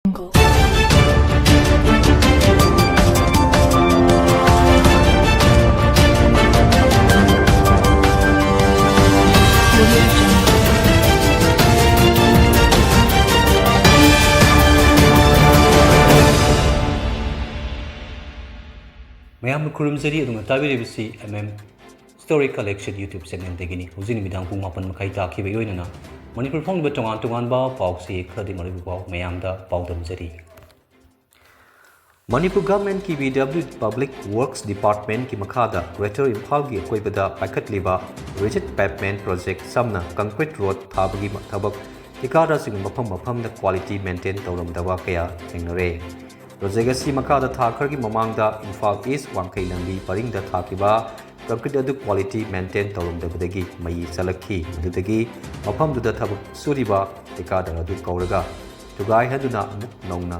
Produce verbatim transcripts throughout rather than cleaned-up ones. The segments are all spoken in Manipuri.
Jungle. ꯃꯌꯥꯝꯕꯨ ꯈꯨꯔꯨꯝꯖꯔꯤ꯫ ꯑꯗꯨꯅ ꯇꯥꯕꯤꯔꯤꯕꯁꯤ M M Story Collection YouTube channelꯗꯒꯤꯅꯤ꯫ ꯍꯧꯖꯤꯛ ꯅꯨꯃꯤꯗꯥꯡ ꯄꯨꯡ ꯃꯥꯄꯟ ꯃꯈꯥꯏ ꯇꯥꯈꯤꯕꯒꯤ ꯂꯣꯏꯅꯅ ꯃꯅꯤꯄꯨꯔ ꯐꯣꯡꯂꯤꯕ ꯇꯣꯉꯥꯟ ꯇꯣꯉꯥꯟꯕ ꯄꯥꯎꯁꯤ ꯈꯔꯗꯤ ꯃꯔꯨꯑꯣꯏꯕ ꯄꯥꯎ ꯃꯌꯥꯝꯗ ꯄꯥꯎꯗꯝꯖꯔꯤ꯫ Manipur ꯒꯚꯔꯟꯃꯦꯟꯠꯀꯤ B W Public Works Departmentꯀꯤ ꯃꯈꯥꯗ Greater ꯏꯝꯐꯥꯜꯒꯤ ꯑꯀꯣꯏꯕꯗ ꯄꯥꯏꯈꯠꯂꯤꯕ Rigid Pavement Project ꯁꯝꯅ concrete road ꯊꯥꯕꯒꯤ ꯊꯕꯛ ꯊꯤꯀꯥꯗꯥꯔꯁꯤꯡꯅ ꯃꯐꯝ ꯃꯐꯝꯗ quality maintain ꯇꯧꯔꯝꯗꯕ ꯀꯌꯥ ꯊꯦꯡꯅꯔꯦ꯫ Project ꯑꯁꯤ ꯃꯈꯥꯗ ꯊꯥ ꯈꯔꯒꯤ ꯃꯃꯥꯡꯗ ꯏꯝꯐꯥꯜ East ꯋꯥꯡꯈꯩ ꯂꯝꯕꯤ ꯄꯔꯤꯡꯗ ꯊꯥꯈꯤꯕ concrete ꯑꯗꯨ quality maintain ꯇꯧꯔꯝꯗꯕꯗꯒꯤ ꯃꯩ ꯆꯠꯂꯛꯈꯤ꯫ ꯃꯗꯨꯗꯒꯤ ꯃꯐꯝꯗꯨꯗ ꯊꯕꯛ ꯁꯨꯔꯤꯕ ꯊꯤꯀꯥꯗꯥꯔ ꯑꯗꯨ ꯀꯧꯔꯒ ꯊꯨꯒꯥꯏꯍꯟꯗꯨꯅ ꯑꯃꯨꯛ ꯅꯧꯅ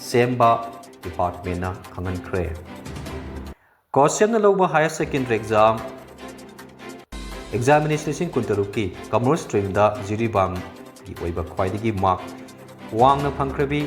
ꯁꯦꯝꯕ departmentꯅ ꯈꯪꯍꯟꯈ꯭ꯔꯦ꯫ COHSEMꯅ ꯂꯧꯕ higher secondary exam examination ꯂꯤꯁꯤꯡ ꯀꯨꯟꯇꯔꯨꯛꯀꯤ commerce streamꯗ ꯖꯤꯔꯤꯕꯥꯝꯒꯤ ꯑꯣꯏꯕ ꯈ꯭ꯋꯥꯏꯗꯒꯤ mark ꯋꯥꯡꯅ ꯐꯪꯈ꯭ꯔꯕꯤ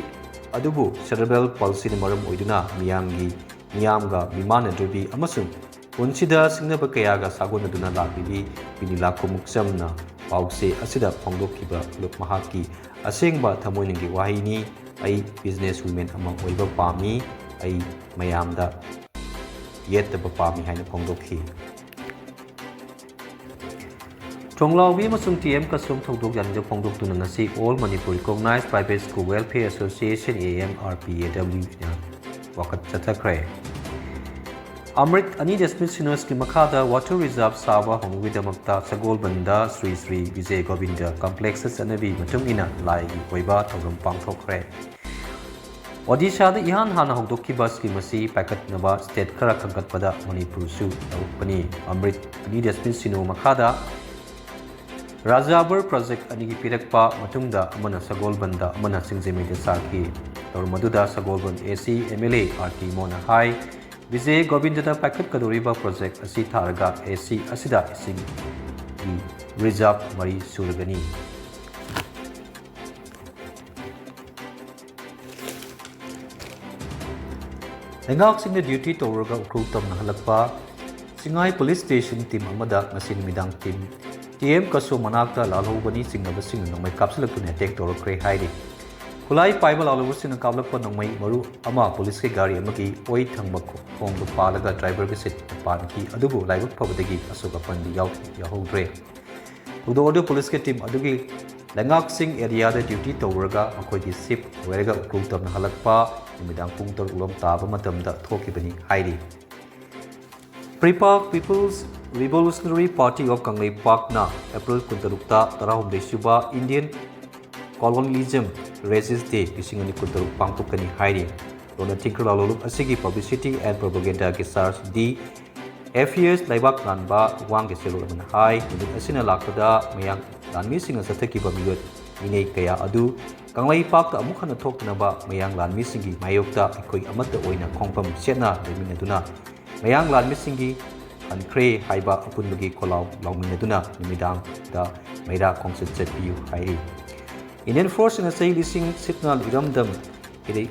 ꯑꯗꯨꯕꯨ cerebral palsyꯅ ꯃꯔꯝ ꯑꯣꯏꯗꯨꯅ ꯃꯤꯌꯥꯝꯒꯤ ꯃꯤꯌꯥꯝꯒ ꯃꯤꯃꯥꯟꯅꯗ꯭ꯔꯕꯤ ꯑꯃꯁꯨꯡ ꯄꯨꯟꯁꯤꯗ ꯁꯤꯡꯅꯕ ꯀꯌꯥꯒ ꯁꯥꯒꯣꯟꯅꯗꯨꯅ ꯂꯥꯛꯂꯤꯕꯤ ꯕꯤꯅꯤꯂꯥ ꯈꯨꯃꯨꯛꯆꯝꯅ ꯄꯥꯎꯆꯦ ꯑꯁꯤꯗ ꯐꯣꯡꯗꯣꯛꯈꯤꯕ ꯃꯍꯥꯛꯀꯤ ꯑꯁꯦꯡꯕ ꯊꯃꯣꯏꯅꯨꯡꯒꯤ ꯋꯥꯍꯩꯅꯤ, "ꯑꯩ business woman ꯑꯃ ꯑꯣꯏꯕ ꯄꯥꯝꯃꯤ, ꯑꯩ ꯃꯌꯥꯝꯗ ꯌꯦꯠꯇꯕ ꯄꯥꯝꯃꯤ" ꯍꯥꯏꯅ ꯐꯣꯡꯗꯣꯛꯈꯤ꯫ ꯊꯣꯡꯂꯥꯎꯕꯤ ꯑꯃꯁꯨꯡ ꯇꯤ ꯑꯦꯝ ꯀꯁꯨꯝ ꯊꯧꯗꯣꯛ ꯌꯥꯅꯤꯡꯗ ꯐꯣꯡꯗꯣꯛꯇꯨꯅ ꯉꯁꯤ All Manipur Recognized Private School Welfare Association, A M R P A W ꯅ ꯋꯥꯀꯠ ꯆꯠꯊꯈ꯭ꯔꯦ꯫ ꯑꯃ꯭ꯔꯤꯠ ꯑꯅꯤ ꯗꯁꯃꯤꯠ ꯁꯤꯅꯣꯁꯀꯤ ꯃꯈꯥꯗ water reserve ꯁꯥꯕ ꯍꯧꯅꯕꯒꯤꯗꯃꯛꯇ ꯁꯒꯣꯜꯕꯟꯗ ꯁ꯭ꯔꯤ ꯁ꯭ꯔꯤ ꯕꯤꯖꯦ ꯒꯣꯕꯤꯟꯗ complex ꯆꯠꯅꯕꯤ ꯃꯇꯨꯡ ꯏꯟꯅ ꯂꯥꯏꯒꯤ ꯑꯣꯏꯕ ꯊꯧꯔꯝ ꯄꯥꯡꯊꯣꯛꯈ꯭ꯔꯦ꯫ ꯑꯣꯗꯤꯁꯥꯗ ꯏꯍꯥꯟ ꯍꯥꯟꯅ ꯍꯧꯗꯣꯛꯈꯤꯕ scheme ꯑꯁꯤ ꯄꯥꯏꯈꯠꯅꯕ state ꯈꯔ ꯈꯟꯒꯠꯄꯗ ꯃꯅꯤꯄꯨꯔꯁꯨ ꯌꯥꯎꯔꯛꯄꯅꯤ꯫ ꯑꯃ꯭ꯔꯤꯠ ꯑꯅꯤ ꯗꯁꯃꯤꯠ ꯁꯤꯅꯣ ꯃꯈꯥꯗ ꯔꯥꯖꯥꯕꯔ project ꯑꯅꯤꯒꯤ ꯄꯤꯔꯛꯄ ꯃꯇꯨꯡꯗ ꯑꯃꯅ ꯁꯒꯣꯜꯕꯟꯗ ꯑꯃꯅ ꯁꯤꯡꯖꯃꯩꯗ ꯁꯥꯈꯤ꯫ ꯊꯧꯔꯝ ꯑꯗꯨꯗ ꯁꯒꯣꯜꯕꯟ A C M L A R T ꯃꯣꯅ high, Bijay ꯒꯣꯕꯤꯟꯗꯅ ꯄꯥꯏꯈꯠꯀꯗꯧꯔꯤꯕ project ꯑꯁꯤ ꯊꯥꯔꯒ A C ꯑꯁꯤꯗ ꯏꯁꯤꯡꯒꯤ reserve ꯃꯔꯤ ꯁꯨꯔꯒꯅꯤ꯫ ꯂꯩꯉꯥꯛꯁꯤꯡꯅ duty ꯇꯧꯔꯒ ꯎꯈ꯭ꯔꯨꯜ ꯇꯝꯅ ꯍꯜꯂꯛꯄ ꯆꯤꯡꯉꯥꯏ police station team ꯑꯃꯗ ꯉꯁꯤ ꯅꯨꯃꯤꯗꯥꯡ team T M ꯀꯁꯣ ꯃꯅꯥꯛꯇ ꯂꯥꯜꯍꯧꯕꯅꯤ ꯆꯤꯡꯅꯕꯁꯤꯡꯅ ꯅꯣꯡꯃꯩ ꯀꯥꯞꯁꯤꯜꯂꯛꯇꯨꯅ attack ꯇꯧꯔꯛꯈ꯭ꯔꯦ ꯍꯥꯏꯔꯤ꯫ ꯈꯨꯠꯂꯥꯏ ꯄꯥꯏꯕ ꯂꯥꯜꯍꯧꯕꯁꯤꯡꯅ ꯀꯥꯞꯂꯛꯄ ꯅꯣꯡꯃꯩ ꯃꯔꯨ ꯑꯃ policeꯀꯤ ꯒꯥꯔꯤ ꯑꯃꯒꯤ ꯑꯣꯏ ꯊꯪꯕ ꯈꯣꯡꯗ ꯄꯥꯜꯂꯒ driverꯒꯤ seatꯇ ꯄꯥꯟꯈꯤ, ꯑꯗꯨꯕꯨ ꯂꯥꯏꯕꯛ ꯐꯕꯗꯒꯤ ꯑꯁꯣꯛ ꯑꯄꯟꯗꯤ ꯌꯥꯎ-, ꯌꯥꯎꯍꯧꯗ꯭ꯔꯦ꯫ ꯊꯧꯗꯣꯛ ꯑꯗꯨ policeꯀꯤ team ꯑꯗꯨꯒꯤ ꯂꯩꯉꯥꯛꯁꯤꯡ areaꯗ duty ꯇꯧꯔꯒ ꯃꯈꯣꯏꯒꯤ shift ꯂꯣꯏꯔꯒ ꯎꯈ꯭ꯔꯨꯜ ꯇꯝꯅ ꯍꯜꯂꯛꯄ ꯅꯨꯃꯤꯗꯥꯡ ꯄꯨꯡ ꯇꯔꯨꯛ ꯂꯣꯝ ꯇꯥꯕ ꯃꯇꯝꯗ ꯊꯣꯛꯈꯤꯕꯅꯤ ꯍꯥꯏꯔꯤ꯫ PREPAK, People's Revolutionary Party of ꯀꯪꯂꯩꯄꯥꯛꯅ April ꯀꯨꯟꯇꯔꯨꯛꯇ ꯇꯔꯥꯍꯨꯝꯗꯣꯏ ꯁꯨꯕ Indian Colonialism Resist Day ꯂꯤꯁꯤꯡ ꯑꯅꯤ ꯀꯨꯟꯇꯔꯨꯛ ꯄꯥꯡꯊꯣꯛꯀꯅꯤ ꯍꯥꯏꯔꯤ꯫ ꯂꯣꯟꯅ ꯊꯤꯡꯈ꯭ꯔ ꯂꯥꯂꯣꯡꯂꯨꯞ ꯑꯁꯤꯒꯤ publicity and propagandaꯒꯤ charge D F E S ꯂꯩꯕꯥꯛ ꯂꯥꯟꯕ ꯋꯥꯡꯒꯤ ꯆꯦꯔꯣꯜ ꯑꯃꯅ ꯍꯥꯏ, ꯅꯨꯃꯤꯠ ꯑꯁꯤꯅ ꯂꯥꯛꯄꯗ ꯃꯌꯥꯡ ꯂꯥꯟꯃꯤꯁꯤꯡꯅ ꯆꯠꯊꯈꯤꯕ ꯃꯤꯑꯣꯠ ꯃꯤꯅꯩ ꯀꯌꯥ ꯑꯗꯨ ꯀꯪꯂꯩꯄꯥꯛꯇ ꯑꯃꯨꯛ ꯍꯟꯅ ꯊꯣꯛꯇꯅꯕ ꯃꯌꯥꯡ ꯂꯥꯟꯃꯤꯁꯤꯡꯒꯤ ꯃꯥꯌꯣꯛꯇ ꯑꯩꯈꯣꯏ ꯑꯃꯠꯇ ꯑꯣꯏꯅ ꯈꯣꯡꯐꯝ ꯆꯦꯠꯅ ꯂꯩꯃꯤꯟꯅꯗꯨꯅ ꯃꯌꯥꯡ ꯂꯥꯟꯃꯤꯁꯤꯡꯒꯤ ꯍꯟꯈ꯭ꯔꯦ ꯍꯥꯏꯕ ꯑꯄꯨꯟꯕꯒꯤ ꯈꯣꯜꯂꯥꯎ ꯂꯥꯎꯃꯤꯟꯅꯗꯨꯅ ꯅꯨꯃꯤꯗꯥꯡꯗ ꯃꯩꯔꯥ ꯈꯣꯡꯆꯠ ꯆꯠꯄꯤꯌꯨ ꯍꯥꯏꯔꯤ꯫ Indian forceꯅ ꯆꯍꯤ ꯂꯤꯁꯤꯡ ꯁꯤꯠꯅ ꯏꯔꯝꯗꯝ ꯏꯔꯩ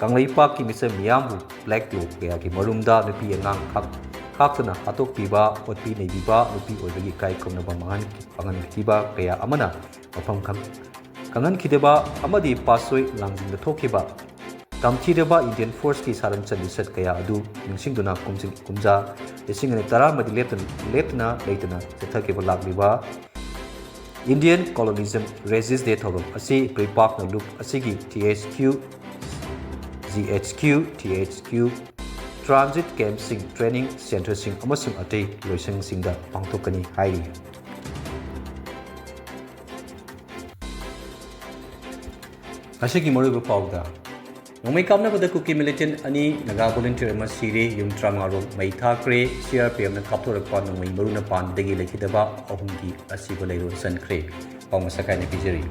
ꯀꯪꯂꯩꯄꯥꯛꯀꯤ ꯃꯤꯆꯝ ꯃꯤꯌꯥꯝꯕꯨ black law ꯀꯌꯥꯒꯤ ꯃꯔꯨꯝꯗ ꯅꯨꯄꯤ ꯑꯉꯥꯡ ꯈꯥꯛ-, ꯈꯥꯛꯇꯅ ꯍꯥꯠꯇꯣꯛꯄꯤꯕ, ꯑꯣꯠꯄꯤ ꯅꯩꯕꯤꯕ, ꯅꯨꯄꯤ ꯑꯣꯏꯕꯒꯤ ꯏꯀꯥꯏ ꯈꯨꯝꯅꯕ ꯃꯥꯡꯍꯟ-, ꯃꯥꯡꯍꯟꯈꯤꯕ ꯀꯌꯥ ꯑꯃꯅ ꯃꯐꯝ ꯈꯪ-, ꯈꯪꯍꯟꯈꯤꯗꯕ ꯑꯃꯗꯤ ꯄꯥꯠꯁꯣꯏ ꯂꯥꯡꯖꯤꯡꯗ ꯊꯣꯛꯈꯤꯕ ꯇꯝꯊꯤꯔꯕ Indian forceꯀꯤ ꯁꯥꯔꯝꯆꯟ ꯂꯤꯆꯠ ꯀꯌꯥ ꯑꯗꯨ ꯅꯤꯡꯁꯤꯡꯗꯨꯅ ꯀꯨꯝꯖꯤꯡ-, ꯀꯨꯝꯖꯥ ꯂꯤꯁꯤꯡ ꯑꯅꯤ ꯇꯔꯥꯃꯔꯤ ꯂꯦꯞꯇꯅ, ꯂꯦꯞꯇꯅ ꯂꯩꯇꯅ ꯆꯠꯊꯈꯤꯕ ꯂꯥꯛꯂꯤꯕ Indian Colonialism Resist Day ꯊꯧꯔꯝ ꯑꯁꯤ PREPAKꯅ ꯂꯨꯞ ꯑꯁꯤꯒꯤ T H Q, G H Q, T H Q, transit campꯁꯤꯡ, training centreꯁꯤꯡ ꯑꯃꯁꯨꯡ ꯑꯇꯩ ꯂꯣꯏꯁꯪꯁꯤꯡꯗ ꯄꯥꯡꯊꯣꯛꯀꯅꯤ ꯍꯥꯏꯔꯤ꯫ ꯉꯁꯤꯒꯤ ꯃꯔꯨꯑꯣꯏꯕ ꯄꯥꯎꯗ, ꯅꯣꯡꯃꯩ ꯀꯥꯞꯅꯕꯗ ꯀꯨꯀꯤ militant ꯑꯅꯤ, ꯅꯥꯒꯥ volunteer ꯑꯃ ꯁꯤꯔꯦ, ꯌꯨꯝ ꯇꯔꯥꯃꯉꯥ ꯔꯣꯝ ꯃꯩ ꯊꯥꯈ꯭ꯔꯦ, C R P Fꯅ ꯀꯥꯞꯊꯣꯔꯛꯄ ꯅꯣꯡꯃꯩ ꯃꯔꯨꯅ ꯄꯥꯟꯕꯗꯒꯤ ꯂꯩꯈꯤꯗꯕ ꯑꯍꯨꯝꯒꯤ ꯑꯁꯤꯕ ꯂꯩꯔꯣꯜ ꯆꯟꯈ꯭ꯔꯦ꯫ ꯄꯥꯎ ꯃꯁꯛ ꯈꯥꯏꯅ ꯄꯤꯖꯔꯤ꯫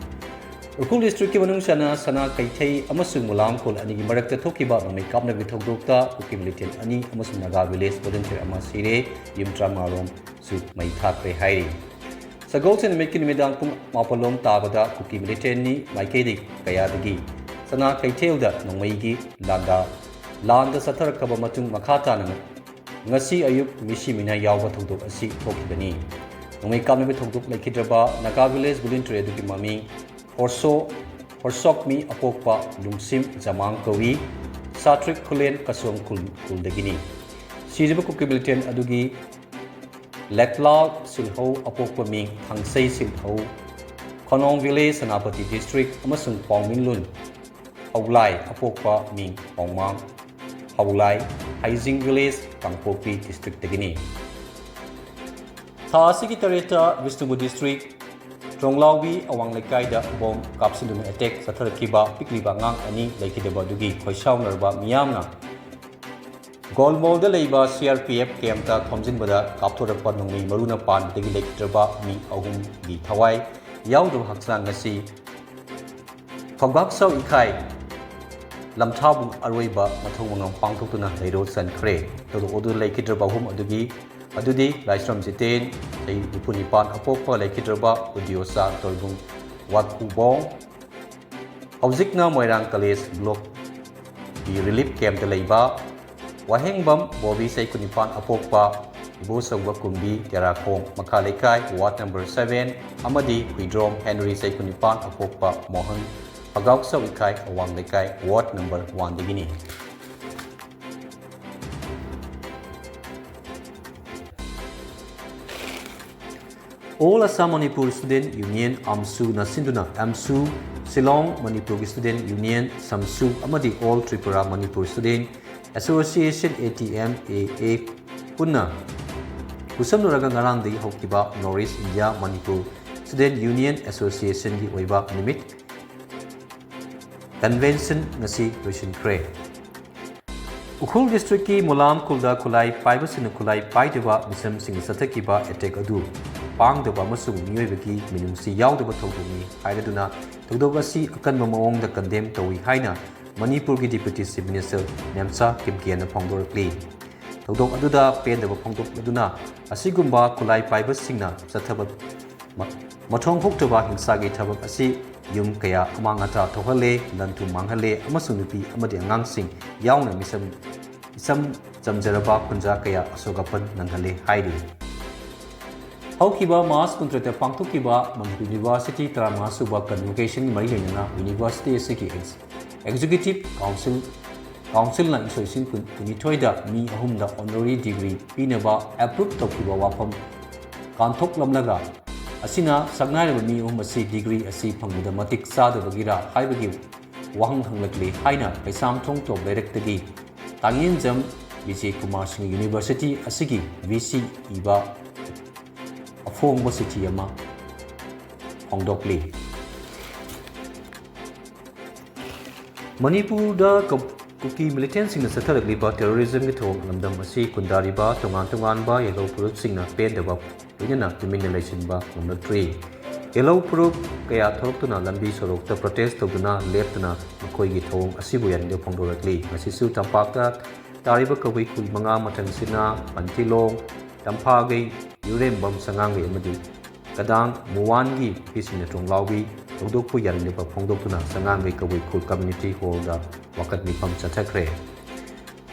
ꯎꯈ꯭ꯔꯨꯜ districtꯀꯤ ꯃꯅꯨꯡ ꯆꯟꯅ ꯁꯅꯥ ꯀꯩꯊꯩ ꯑꯃꯁꯨꯡ ꯃꯨꯂꯥꯝꯈꯣꯜ ꯑꯅꯤꯒꯤ ꯃꯔꯛꯇ ꯊꯣꯛꯈꯤꯕ ꯅꯣꯡꯃꯩ ꯀꯥꯞꯅꯕꯒꯤ ꯊꯧꯗꯣꯛꯇ ꯀꯨꯀꯤ militant ꯑꯅꯤ ꯑꯃꯁꯨꯡ ꯅꯥꯒꯥ village volunteer ꯑꯃ ꯁꯤꯔꯦ, ꯌꯨꯝ ꯇꯔꯥꯃꯉꯥ ꯔꯣꯝꯁꯨ ꯃꯩ ꯊꯥꯈ꯭ꯔꯦ ꯍꯥꯏꯔꯤ꯫ ꯁꯒꯣꯜꯁꯦꯟ ꯅꯨꯃꯤꯠꯀꯤ ꯅꯨꯃꯤꯗꯥꯡ ꯄꯨꯡ ꯃꯥꯄꯜ ꯂꯣꯝ ꯇꯥꯕꯗ ꯀꯨꯀꯤ militant ꯑꯅꯤ ꯃꯥꯏꯀꯩꯗꯒꯤ ꯀꯌꯥꯗꯒꯤ ꯁꯅꯥ ꯀꯩꯊꯦꯜꯗ ꯅꯣꯡꯃꯩꯒꯤ ꯂꯥꯟꯗꯥ ꯂꯥꯟꯗ ꯆꯠꯊꯔꯛꯈ꯭ꯔꯕ ꯃꯇꯨꯡ ꯃꯈꯥ ꯇꯥꯅ ꯉꯁꯤ ꯑꯌꯨꯛ ꯃꯤꯁꯤ ꯃꯤꯅꯥ ꯌꯥꯎꯕ ꯊꯧꯗꯣꯛ ꯑꯁꯤ ꯊꯣꯛꯈꯤꯕꯅꯤ꯫ ꯅꯣꯡꯃꯩ ꯀꯥꯞꯅꯕ ꯊꯧꯗꯣꯛ ꯂꯩꯈꯤꯗ꯭ꯔꯕ ꯅꯥꯒꯥ ꯚꯤꯂꯦꯖ ꯚꯣꯂꯨꯟꯇꯤꯌꯔ ꯑꯗꯨꯒꯤ ꯃꯃꯤꯡ ꯍꯣꯔꯁꯣ ꯍꯣꯔꯁꯣꯛꯃꯤ ꯑꯄꯣꯛꯄ ꯂꯨꯡꯁꯤꯝ ꯖꯃꯥꯡ ꯀꯧꯏ꯫ ꯁꯥꯇ꯭ꯔꯤꯛ ꯈꯨꯂꯦꯟ ꯀꯁꯣꯡ ꯈꯨꯜ ꯈꯨꯜꯗꯒꯤꯅꯤ꯫ ꯁꯤꯔꯤꯕ ꯀꯨꯀꯤ ꯃꯤꯂꯤꯇꯦꯟ ꯑꯗꯨꯒꯤ ꯂꯦꯠꯂꯥ ꯁꯤꯜꯍꯧ ꯑꯄꯣꯛꯄ ꯃꯤꯡ ꯊꯥꯡꯁꯩ ꯁꯤꯜꯍꯧ, ꯈꯣꯅꯣꯡ ꯚꯤꯂꯦꯖ, ꯁꯦꯅꯥꯄꯇꯤ ꯗꯤꯁꯇ꯭ꯔꯤꯛ, ꯑꯃꯁꯨꯡ ꯄꯥꯎꯃꯤꯟꯂꯨꯟ ꯍꯧꯂꯥꯏ ꯑꯄꯣꯛꯄ ꯃꯤꯡ ꯄꯥꯎꯃꯥꯡ ꯍꯧꯂꯥꯏ, ꯍꯩꯖꯤꯡ ꯚꯤꯂꯦꯖ, ꯀꯥꯡꯄꯣꯛꯄꯤ ꯗꯤꯁꯇ꯭ꯔꯤꯛꯇꯒꯤꯅꯤ꯫ ꯊꯥ ꯑꯁꯤꯒꯤ ꯇꯔꯦꯠꯇ ꯕꯤꯁꯅꯨꯄꯨꯔ ꯗꯤꯁꯇ꯭ꯔꯤꯛ ꯇ꯭ꯔꯣꯡꯂꯥꯎꯕꯤ ꯑꯋꯥꯡ ꯂꯩꯀꯥꯏꯗ ꯕꯣꯝ ꯀꯥꯞꯁꯤꯟꯗꯨꯅ ꯑꯦꯇꯦꯛ ꯆꯠꯊꯔꯛꯈꯤꯕ ꯄꯤꯛꯂꯤꯕ ꯑꯉꯥꯡ ꯑꯅꯤ ꯂꯩꯈꯤꯗꯕ ꯑꯗꯨꯒꯤ ꯈꯣꯏꯁꯥꯎꯅꯔꯕ ꯃꯤꯌꯥꯝꯅ ꯒꯣꯜꯃꯣꯜꯗ ꯂꯩꯕ ꯁꯤ ꯑꯥꯔ ꯄꯤ ꯑꯦꯐ ꯀꯦꯝꯞꯇ ꯊꯣꯝꯖꯤꯟꯕꯗ ꯀꯥꯞꯊꯣꯔꯛꯄ ꯅꯣꯡꯃꯩ ꯃꯔꯨꯅ ꯄꯥꯟꯕꯗꯒꯤ ꯂꯩꯈꯤꯗ꯭ꯔꯕ ꯃꯤ ꯑꯍꯨꯝꯒꯤ ꯊꯋꯥꯏ ꯌꯥꯎꯗꯕ ꯍꯛꯆꯥꯡ ꯑꯁꯤ ꯈꯧꯒꯥꯛꯆꯥꯎ ꯏꯀꯥꯏ ꯂꯝꯊꯥꯕꯨꯡ ꯑꯔꯣꯏꯕ ꯃꯊꯧ ꯃꯉꯝ ꯄꯥꯡꯊꯣꯛꯇꯨꯅ ꯂꯩꯔꯣꯜ ꯆꯟꯈ꯭ꯔꯦ꯫ ꯊꯧꯗꯣꯛ ꯑꯗꯨꯗ ꯂꯩꯈꯤꯗ꯭ꯔꯕ ꯑꯍꯨꯝ ꯑꯗꯨꯒꯤ ꯑꯗꯨꯗꯤ ꯂꯥꯏꯁ꯭ꯔꯝ ꯖꯤꯇꯦꯟ, ꯆꯍꯤ ꯅꯤꯐꯨ ꯅꯤꯄꯥꯟ, ꯑꯄꯣꯛꯄ ꯂꯩꯈꯤꯗ꯭ꯔꯕ ꯎꯗꯤꯌꯣꯁꯥ ꯇꯣꯏꯕꯨꯡ ꯋꯥꯀꯨꯕꯣꯡ, ꯍꯧꯖꯤꯛꯅ ꯃꯣꯏꯔꯥꯡ ꯀꯂꯦꯖ ꯕ꯭ꯂꯣꯛꯀꯤ ꯔꯤꯂꯤꯐ ꯀꯦꯝꯞꯇ ꯂꯩꯕ ꯋꯥꯍꯦꯡꯕꯝ ꯕꯣꯕꯤ, ꯆꯍꯤ ꯀꯨꯟꯅꯤꯄꯥꯟ, ꯑꯄꯣꯛꯄ ꯏꯕꯣꯆꯧꯕ ꯀꯨꯝꯕꯤ, ꯇꯦꯔꯥꯈꯣꯡ ꯃꯈꯥ ꯂꯩꯀꯥꯏ, ꯋꯥꯔꯗ ꯅꯝꯕꯔ ꯁꯚꯦꯟ, ꯑꯃꯗꯤ ꯍꯨꯏꯗ꯭ꯔꯣꯝ ꯍꯦꯅꯔꯤ, ꯆꯍꯤ ꯀꯨꯟꯅꯤꯄꯥꯟ, ꯑꯄꯣꯛꯄ ꯃꯣꯍꯟ, ꯐꯒꯥꯎꯆꯧ ꯏꯀꯥꯏ, ꯑꯋꯥꯡ ꯂꯩꯀꯥꯏ, ꯋꯥꯔꯗ ꯅꯝꯕꯔ ꯋꯥꯟꯗꯒꯤꯅꯤ꯫ All Assam Manipur Student Union, ꯑꯝꯁꯨꯅ ꯁꯤꯟꯗꯨꯅ ꯑꯝꯁꯨ, ꯁꯤꯂꯣꯡ ꯃꯅꯤꯄꯨꯔꯒꯤ ꯁ꯭ꯇꯨꯗꯦꯟꯠ ꯌꯨꯅꯤꯌꯟ, ꯁꯝꯁꯨ, ꯑꯃꯗꯤ All Tripura Manipur Student Association, A T M A A, ꯄꯨꯟꯅ ꯈꯨꯠꯁꯝꯅꯔꯒ ꯉꯔꯥꯡꯗꯒꯤ ꯍꯧꯈꯤꯕ North East India Manipur Student Union Associationꯒꯤ ꯑꯣꯏꯕ ꯅꯨꯃꯤꯠ ꯀꯟꯚꯦꯟꯁꯟ ꯉꯁꯤ ꯂꯣꯏꯁꯤꯟꯈ꯭ꯔꯦ꯫ ꯎꯈ꯭ꯔꯨꯜ ꯗꯤꯁꯇ꯭ꯔꯤꯛꯀꯤ ꯃꯨꯂꯥꯝ ꯈꯨꯜꯗ ꯈꯨꯠꯂꯥꯏ ꯄꯥꯏꯕꯁꯤꯡꯅ ꯈꯨꯠꯂꯥꯏ ꯄꯥꯏꯗꯕ ꯃꯤꯁꯝꯁꯤꯡꯅ ꯆꯠꯊꯈꯤꯕ ꯑꯦꯇꯦꯛ ꯑꯗꯨ ꯄꯥꯡꯗꯕ ꯑꯃꯁꯨꯡ ꯃꯤꯑꯣꯏꯕꯒꯤ ꯃꯤꯅꯨꯡꯁꯤ ꯌꯥꯎꯗꯕ ꯊꯧꯗꯣꯛꯅꯤ ꯍꯥꯏꯔꯗꯨꯅ ꯊꯧꯗꯣꯛ ꯑꯁꯤ ꯑꯀꯟꯕ ꯃꯑꯣꯡꯗ ꯀꯟꯗꯦꯝ ꯇꯧꯏ ꯍꯥꯏꯅ ꯃꯅꯤꯄꯨꯔꯒꯤ ꯗꯤꯄ꯭ꯌꯨꯇꯤ ꯆꯤꯐ ꯃꯤꯅꯤꯁꯇꯔ ꯅꯦꯝꯆꯥ ꯀꯤꯞꯒꯦꯅ ꯐꯣꯡꯗꯣꯔꯛꯂꯤ꯫ ꯊꯧꯗꯣꯛ ꯑꯗꯨꯗ ꯄꯦꯟꯗꯕ ꯐꯣꯡꯗꯣꯛꯂꯗꯨꯅ ꯑꯁꯤꯒꯨꯝꯕ ꯈꯨꯠꯂꯥꯏ ꯄꯥꯏꯕꯁꯤꯡꯅ ꯆꯠꯊꯕ ꯃ-, ꯃꯊꯣꯡ ꯍꯨꯛꯇꯕ ꯍꯤꯡꯁꯥꯒꯤ ꯊꯕꯛ ꯑꯁꯤ ꯌꯨꯝ ꯀꯌꯥ ꯑꯃꯥꯡ ꯑꯇꯥ ꯊꯣꯛꯍꯜꯂꯦ, ꯂꯟ ꯊꯨꯝ ꯃꯥꯡꯍꯜꯂꯦ ꯑꯃꯁꯨꯡ ꯅꯨꯄꯤ ꯑꯃꯗꯤ ꯑꯉꯥꯡꯁꯤꯡ ꯌꯥꯎꯅ ꯃꯤꯁꯝ, ꯏꯆꯝ ꯆꯝꯖꯔꯕ ꯈꯨꯟꯖꯥ ꯀꯌꯥ ꯑꯁꯣꯛ ꯑꯄꯟ ꯅꯪꯍꯜꯂꯦ ꯍꯥꯏꯔꯤ꯫ ꯍꯧꯈꯤꯕ ꯃꯥꯔꯆ ꯀꯨꯟꯇꯔꯦꯠꯇ ꯄꯥꯡꯊꯣꯛꯈꯤꯕ ꯃꯅꯤꯄꯨꯔ ꯌꯨꯅꯤꯚꯔꯁꯤꯇꯤ ꯇꯔꯥꯃꯉꯥ ꯁꯨꯕ convocationꯒꯤ ꯃꯔꯤ ꯂꯩꯅꯅ ꯌꯨꯅꯤꯚꯔꯁꯤꯇꯤ ꯑꯁꯤꯒꯤ ꯑꯦꯛꯖꯤꯀ꯭ꯌꯨꯇꯤꯚ ꯀꯥꯎꯟꯁꯤꯜ, ꯀꯥꯎꯟꯁꯤꯜꯅ ꯏꯁꯣꯏꯁꯤꯡ ꯀꯨꯟ, ꯀꯨꯟꯅꯤꯊꯣꯏꯗ ꯃꯤ ꯑꯍꯨꯝꯗ honorary degree ꯄꯤꯅꯕ approve ꯇꯧꯈꯤꯕ ꯋꯥꯐꯝ ꯀꯥꯟꯊꯣꯛꯂꯝꯂꯒ, ꯑꯁꯤꯅ ꯁꯛꯅꯥꯏꯔꯕ ꯃꯤ ꯑꯍꯨꯝ ꯑꯁꯤ degree ꯑꯁꯤ ꯐꯪꯕꯗ ꯃꯇꯤꯛ ꯆꯥꯗꯕꯒꯤꯔꯥ ꯍꯥꯏꯕꯒꯤ ꯋꯥꯍꯪ ꯍꯪꯂꯛꯂꯤ ꯍꯥꯏꯅ ꯀꯩꯁꯥꯝꯊꯣꯡ ꯇꯣꯞ ꯂꯩꯔꯛꯇꯒꯤ ꯇꯥꯡꯌꯦꯟꯖꯝ ꯕꯤꯖꯦ ꯀꯨꯃꯥꯔ ꯁꯤꯡ ꯌꯨꯅꯤꯚꯔꯁꯤꯇꯤ ꯑꯁꯤꯒꯤ ꯚꯤ ꯁꯤ ꯏꯕ ꯑꯐꯣꯡꯕ ꯆꯤꯊꯤ ꯑꯃ ꯐꯣꯡꯗꯣꯛꯂꯤ꯫ ꯃꯅꯤꯄꯨꯔꯗ ꯀ-, ꯀꯨꯀꯤ militantꯁꯤꯡꯅ ꯆꯠꯊꯔꯛꯂꯤꯕ terrorismꯒꯤ ꯊꯧꯑꯣꯡ ꯂꯝꯗꯝ ꯑꯁꯤ ꯈꯨꯟꯗꯥꯔꯤꯕ ꯇꯣꯉꯥꯟ ꯇꯣꯉꯥꯟꯕ ꯌꯦꯜꯍꯧ ꯐꯨꯔꯨꯞꯁꯤꯡꯅ ꯄꯦꯟꯗꯕ ꯂꯣꯏꯅꯅ ꯇꯨꯃꯤꯟꯅ ꯂꯩꯁꯤꯟꯕ ꯉꯝꯂꯛꯇ꯭ꯔꯤ꯫ ꯌꯦꯜꯍꯧ ꯐꯨꯔꯨꯞ ꯀꯌꯥ ꯊꯣꯛꯂꯛꯇꯨꯅ ꯂꯝꯕꯤ ꯁꯣꯔꯣꯛꯇ protest ꯇꯧꯗꯨꯅ ꯂꯦꯞꯇꯨꯅ ꯃꯈꯣꯏꯒꯤ ꯊꯧꯑꯣꯡ ꯑꯁꯤꯕꯨ ꯌꯥꯅꯤꯡꯗꯕ ꯐꯣꯡꯗꯣꯔꯛꯂꯤ꯫ ꯉꯁꯤꯁꯨ ꯇꯝꯄꯥꯛꯇ ꯇꯥꯔꯤꯕ ꯀꯕꯨꯏ ꯈꯨꯜ ꯃꯉꯥ ꯃꯊꯪꯁꯤꯅ ꯄꯟꯊꯤꯂꯣꯡ, ꯇꯝꯐꯥꯒꯩ, ꯏꯔꯦꯝꯕꯝ, ꯁꯉꯥꯡꯒꯩ ꯑꯃꯗꯤ ꯀꯗꯥꯡ ꯃꯨꯋꯥꯟꯒꯤ ꯅꯨꯄꯤꯁꯤꯡꯅ ꯇ꯭ꯔꯣꯡꯂꯥꯎꯕꯤ ꯊꯧꯗꯣꯛꯄꯨ ꯌꯥꯅꯤꯡꯗꯕ ꯐꯣꯡꯗꯣꯛꯇꯨꯅ ꯁꯉꯥꯡꯒꯩ ꯀꯕꯨꯏ ꯈꯨꯜ community hallꯗ ꯋꯥꯀꯠ ꯃꯤꯐꯝ ꯆꯠꯊꯈ꯭ꯔꯦ꯫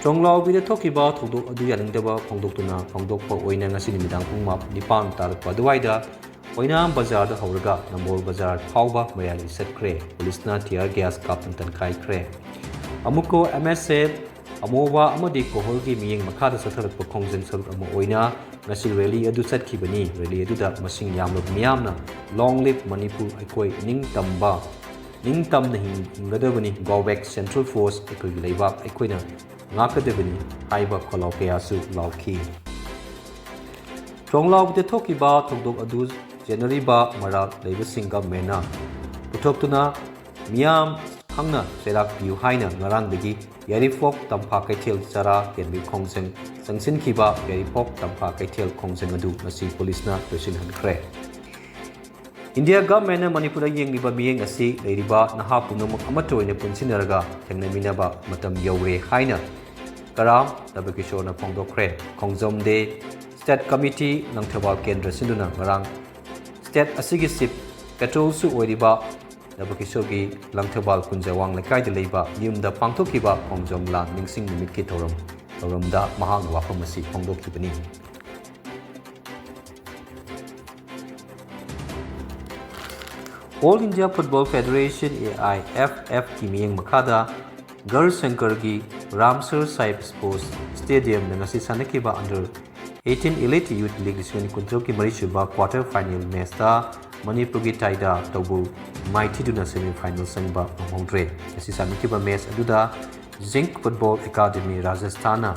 ꯇ꯭ꯔꯣꯡꯂꯥꯎꯕꯤꯗ ꯊꯣꯛꯈꯤꯕ ꯊꯧꯗꯣꯛ ꯑꯗꯨ ꯌꯥꯅꯤꯡꯗꯕ ꯐꯣꯡꯗꯣꯛꯇꯨꯅ ꯐꯣꯡꯗꯣꯛꯄ ꯑꯣꯏꯅ ꯉꯁꯤ ꯅꯨꯃꯤꯗꯥꯡ ꯄꯨꯡ ꯃꯥ-, ꯅꯤꯄꯥꯟ ꯇꯥꯔꯛꯄ ꯑꯗꯨꯋꯥꯏꯗ ꯑꯣꯏꯅꯥꯝ ꯕꯖꯥꯔꯗ ꯍꯧꯔꯒ ꯅꯝꯕꯣꯜ ꯕꯖꯥꯔ ꯐꯥꯎꯕ ꯃꯌꯥꯏ ꯆꯠꯈ꯭ꯔꯦ꯫ ꯄꯨꯂꯤꯁꯅ tear gas ꯀꯥꯞꯇꯨꯅ ꯇꯟꯈꯥꯏꯈ꯭ꯔꯦ꯫ ꯑꯃꯨꯀꯣ, ꯑꯦꯝ ꯑꯦꯁ ꯑꯦꯐ, ꯑꯃꯣꯕꯥ ꯑꯃꯗꯤ ꯀꯣꯍꯣꯔꯒꯤ ꯃꯤꯠꯌꯦꯡ ꯃꯈꯥꯗ ꯆꯠꯊꯔꯛꯄ ꯈꯣꯡꯖꯪ ꯁꯔꯨꯛ ꯑꯃ ꯑꯣꯏꯅ ꯉꯁꯤ rally ꯑꯗꯨ ꯆꯠꯈꯤꯕꯅꯤ꯫ Rally ꯑꯗꯨꯗ ꯃꯁꯤꯡ ꯌꯥꯝꯂꯕ ꯃꯤꯌꯥꯝꯅ "Long live ꯃꯅꯤꯄꯨꯔ, ꯑꯩꯈꯣꯏ ꯅꯤꯡꯇꯝꯕ, ꯅꯤꯡꯇꯝꯅ ꯍꯤꯡ-, ꯍꯤꯡꯒꯗꯕꯅꯤ, Go back Central Force, ꯑꯩꯈꯣꯏꯒꯤ ꯂꯩꯕꯥꯛ ꯑꯩꯈꯣꯏꯅ ꯉꯥꯛꯀꯗꯕꯅꯤ" ꯍꯥꯏꯕ ꯈꯣꯜꯂꯥꯎ ꯀꯌꯥꯁꯨ ꯂꯥꯎꯈꯤ꯫ ꯇ꯭ꯔꯣꯡꯂꯥꯎꯕꯤꯗ ꯊꯣꯛꯈꯤꯕ ꯊꯧꯗꯣꯛ ꯑꯗꯨ ꯆꯦꯟꯅꯔꯤꯕ ꯃꯔꯥꯜ ꯂꯩꯕꯁꯤꯡ governmentꯅ ꯄꯨꯊꯣꯛꯇꯨꯅ ꯃꯤꯌꯥꯝ ꯈꯪꯅ ꯆꯩꯔꯥꯛ ꯄꯤꯌꯨ ꯍꯥꯏꯅ ꯉꯔꯥꯡꯗꯒꯤ ꯌꯥꯏꯔꯤꯄꯣꯛ ꯇꯝꯐꯥ ꯀꯩꯊꯦꯜ ꯆꯔꯥ ꯍꯦꯟꯕꯒꯤ ꯈꯣꯡꯖꯪ ꯆꯪꯁꯤꯟꯈꯤꯕ ꯌꯥꯏꯔꯤꯄꯣꯛ ꯇꯝꯐꯥ ꯀꯩꯊꯦꯜ ꯈꯣꯡꯖꯪ ꯑꯗꯨ ꯉꯁꯤ ꯄꯨꯂꯤꯁꯅ ꯂꯣꯏꯁꯤꯟꯍꯟꯈ꯭ꯔꯦ꯫ ꯏꯟꯗꯤꯌꯥ governmentꯅ ꯃꯅꯤꯄꯨꯔꯗ ꯌꯦꯡꯂꯤꯕ ꯃꯤꯠꯌꯦꯡ ꯑꯁꯤ ꯂꯩꯔꯤꯕ ꯅꯍꯥ ꯄꯨꯝꯅꯃꯛ ꯑꯃꯠꯇ ꯑꯣꯏꯅ ꯄꯨꯟꯁꯤꯟꯅꯔꯒ ꯊꯦꯡꯅꯃꯤꯟꯅꯕ ꯃꯇꯝ ꯌꯧꯔꯦ ꯍꯥꯏꯅ ꯀꯔꯥꯝ ꯇꯕꯀꯤꯁꯣꯔꯅ ꯐꯣꯡꯗꯣꯛꯈ꯭ꯔꯦ꯫ ꯈꯣꯡꯖꯣꯝ ꯗꯦ state committee ꯂꯪꯊꯕꯥꯜ ꯀꯦꯟꯗ꯭ꯔ ꯁꯤꯟꯗꯨꯅ ꯉꯔꯥꯡ state ꯑꯁꯤꯒꯤ chief patrolꯁꯨ ꯑꯣꯏꯔꯤꯕ ꯅꯕꯀꯤꯁꯣꯔꯒꯤ ꯂꯪꯊꯕꯥꯜ ꯀꯨꯟꯖꯋꯥꯡ ꯂꯩꯀꯥꯏꯗ ꯂꯩꯕ ꯌꯨꯝꯗ ꯄꯥꯡꯊꯣꯛꯈꯤꯕ ꯈꯣꯡꯖꯣꯝ ꯂꯥꯟ ꯅꯤꯡꯁꯤꯡ ꯅꯨꯃꯤꯠꯀꯤ ꯊꯧꯔꯝ, ꯊꯧꯔꯝꯗ ꯃꯍꯥꯛꯅ ꯋꯥꯐꯝ ꯑꯁꯤ ꯐꯣꯡꯗꯣꯛꯈꯤꯕꯅꯤ꯫ All India Football Federation, A I F F ꯀꯤ ꯃꯤꯠꯌꯦꯡ ꯃꯈꯥꯗ ꯒꯔꯁꯪꯀꯔꯒꯤ ꯔꯥꯝꯁꯔ ꯁꯥꯍꯤꯕ ꯁ꯭ꯄꯣꯔꯠꯁ ꯁ꯭ꯇꯦꯗꯤꯌꯝꯗ ꯉꯁꯤ ꯁꯥꯟꯅꯈꯤꯕ Under eighteen Elite Youth League ꯂꯤꯁꯤꯡ ꯑꯅꯤ ꯀꯨꯟꯇꯔꯨꯛꯀꯤ ꯃꯔꯤꯁꯨꯕ quarter final matchꯇ ꯃꯅꯤꯄꯨꯔꯒꯤ ꯇꯥꯏꯗꯥ ꯇꯧꯕꯨꯜ ꯃꯥꯏꯊꯤꯗꯨꯅ semi final ꯆꯪꯕ ꯉꯝꯍꯧꯗ꯭ꯔꯦ꯫ ꯉꯁꯤ ꯁꯥꯟꯅꯈꯤꯕ match ꯑꯗꯨꯗ Zinc Football Academy ꯔꯥꯖꯁꯊꯥꯟꯅ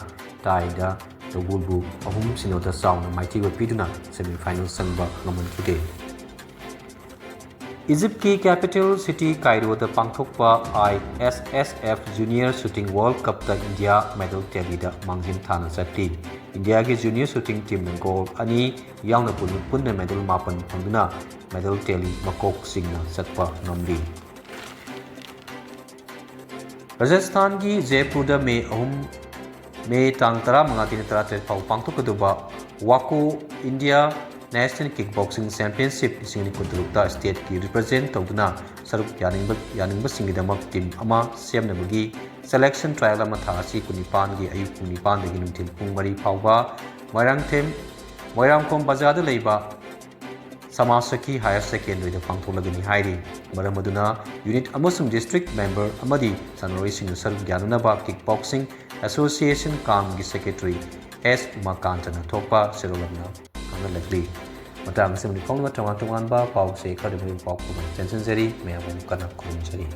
ꯇꯥꯏꯗꯥ ꯇꯧꯕꯨꯜꯕꯨ ꯑꯍꯨꯝ ꯁꯤꯅꯣꯗ ꯆꯥꯎꯅ ꯃꯥꯏꯊꯤꯕ ꯄꯤꯗꯨꯅ semi final ꯆꯪꯕ ꯉꯝꯍꯟꯈꯤꯗꯦ꯫ ꯏꯖꯤꯞꯀꯤ capital city ꯀꯥꯏꯔꯣꯗ ꯄꯥꯡꯊꯣꯛꯄ I S S F Junior Shooting World Cupꯇ ꯏꯟꯗꯤꯌꯥ medal tallyꯗ ꯃꯥꯡꯖꯤꯜ ꯊꯥꯅ ꯆꯠꯂꯤ꯫ ꯏꯟꯗꯤꯌꯥꯒꯤ junior shooting teamꯅ gold ꯑꯅꯤ ꯌꯥꯎꯅ ꯄꯨꯟꯅ, ꯄꯨꯟꯅ medal ꯃꯥꯄꯟ ꯐꯪꯗꯨꯅ medal tally ꯃꯀꯣꯛ ꯆꯤꯡꯅ ꯆꯠꯄ ꯉꯝꯂꯤ꯫ ꯔꯥꯖꯁꯊꯥꯟꯒꯤ ꯖꯦꯄꯨꯔꯗ ꯃꯦ ꯑꯍꯨꯝ, ꯃꯦ ꯇꯥꯡ ꯇꯔꯥꯃꯉꯥꯗꯒꯤꯅ ꯇꯔꯥꯇꯔꯦꯠ ꯐꯥꯎ ꯄꯥꯡꯊꯣꯛꯀꯗꯧꯕ WACO India National Kickboxing Championship ꯂꯤꯁꯤꯡ ꯑꯅꯤ ꯀꯨꯟꯇꯔꯨꯛꯇ stateꯀꯤ represent ꯇꯧꯗꯨꯅ ꯁꯔꯨꯛ ꯌꯥꯅꯤꯡꯕ, ꯌꯥꯅꯤꯡꯕꯁꯤꯡꯒꯤꯗꯃꯛ team ꯑꯃ ꯁꯦꯝꯅꯕꯒꯤ selection trial ꯑꯃ ꯊꯥ ꯑꯁꯤ ꯀꯨꯟꯅꯤꯄꯥꯟꯒꯤ ꯑꯌꯨꯛ ꯄꯨꯡ ꯅꯤꯄꯥꯟꯗꯒꯤ ꯅꯨꯡꯊꯤꯜ ꯄꯨꯡ ꯃꯔꯤ ꯐꯥꯎꯕ ꯃꯣꯏꯔꯥꯡꯊꯦꯝ, ꯃꯣꯏꯔꯥꯡꯈꯣꯝ ꯕꯖꯥꯔꯗ ꯂꯩꯕ ꯁꯃꯥꯖ ꯁꯈꯤ Higher Secondaryꯗ ꯄꯥꯡꯊꯣꯛꯂꯒꯅꯤ ꯍꯥꯏꯔꯤ꯫ ꯃꯔꯝ ꯑꯗꯨꯅ unit ꯑꯃꯁꯨꯡ district member ꯑꯃꯗꯤ ꯁꯥꯟꯅꯔꯣꯏꯁꯤꯡꯅ ꯁꯔꯨꯛ ꯌꯥꯅꯅꯕ Kickboxing Association ꯀꯥꯝꯒꯤ secretary S ꯎꯃꯥꯀꯥꯟꯇꯅ ꯊꯣꯛꯄ ꯆꯦꯔꯣꯜ ꯑꯃꯅ ꯈꯪꯍꯜꯂꯛꯂꯤ꯫ ꯃꯇꯥꯡ ꯑꯁꯤꯒꯨꯝꯕ ꯐꯣꯡꯅꯕ ꯇꯣꯉꯥꯟ ꯇꯣꯉꯥꯟꯕ ꯄꯥꯎꯁꯦ ꯈꯔꯗꯤ ꯃꯔꯨ ꯄꯥꯎ ꯈꯨꯝꯅ ꯆꯦꯟꯁꯤꯟꯖꯔꯤ꯫ ꯃꯌꯥꯝꯕꯨ ꯀꯟꯅ ꯈꯨꯔꯨꯝꯖꯔꯤ꯫